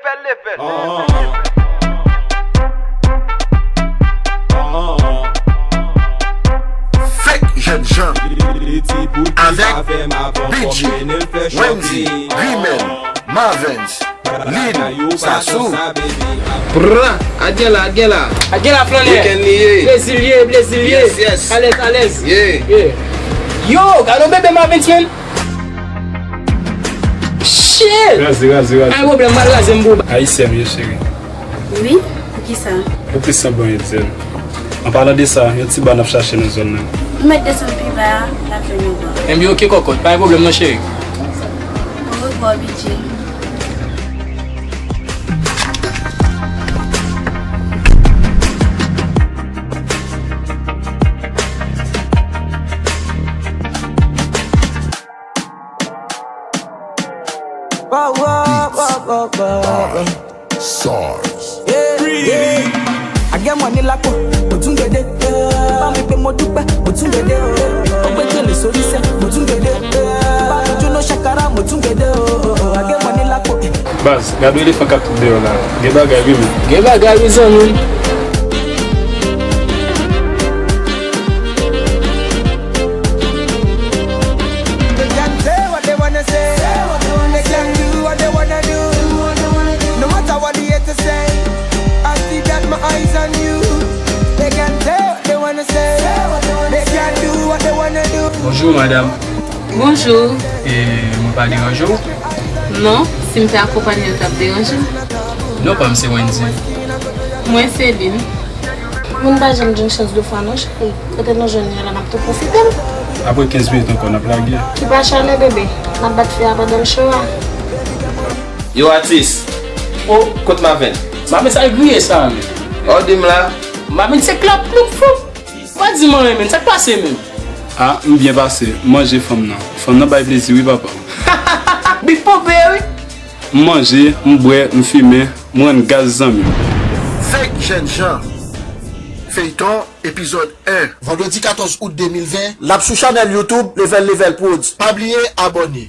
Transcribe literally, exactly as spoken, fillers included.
Fè level. Fake Jènjan avèk B J, Wendy, Rimel, Marvens, Lil, Sasou. Pra, Adgela, Adgela. Adgela flannè. Weekend li ye. Plezi l ye, plezi l ye. Yes, yes. Alèz, alèz. Yeah. Yeah. Yo, gade yon bebe Marvens, man. Shit! Raze, raze, raze. Ay, pwoblèm, m al raze m pou ou. Ayisyen m ye, cheri. Wi, poukisa? Ou plis sanble yon Endyèn. An palan de sa, yon ti ba n ap chache nan zòn nan. Nou mèt desann pi ba a, n ap jwenn yon ba. Enben, oke, kòkòt, pa gen pwoblèm non, cheri. Orevwa, B J. Whoa, whoa, whoa, whoa, whoa, whoa. Sarge. Yeah, yeah. Agẹmọ ní lápò, mo tún gbede. Bá mi pé mo dúpẹ́, mo tún gbede. Ó gbé gèlè sórí sẹ́, mo tún gbede. Bá mi jóná ṣàkàrà, mo tún gbede. Agẹmọ ní lápò. Baz, gade yon elefan k ap tout deyò la. Gen bagay wi, men. Gen bagay wi, zanmi m. They can say what they wanna say. They can do what they wanna do. No matter what the haters say, I still got my eyes on you. They can say what they wanna say. They can do what they wanna do. Bonjou, madanm. Bonjou. E, mwen pa deranje w? Non, si m te akonpanye w, l t ap deranje m. Non, pa m se Wendy. Mwen se Lil. Moun pa janm jwenn chans de fwa non, cheri. Kote nou jwenn li a la, n ap tou pwofite l. Apre kenz minit ankò, n ap lage. Ki pa chalè, bebe. N ap bat fè a pandan l cho a. Yo, atis. O, kot Maven? Maven, sa griye sa, men. O, di m la. Maven, se klap nou fou. Pa di m anyen, men. Sa k pase, men? A, m byen pase. M manje fanm nan. Fanm nan bay plezi, wi, papa. Big Pope, wi. M manje, m bwè, m fimen, m rann gaz zanmi m. Fake Jènjan. Feyton, epizòd en. Vandredi katòz out de mil ven. L ap sou chanèl YouTube Level Level Prodz. Pa bliye abòne.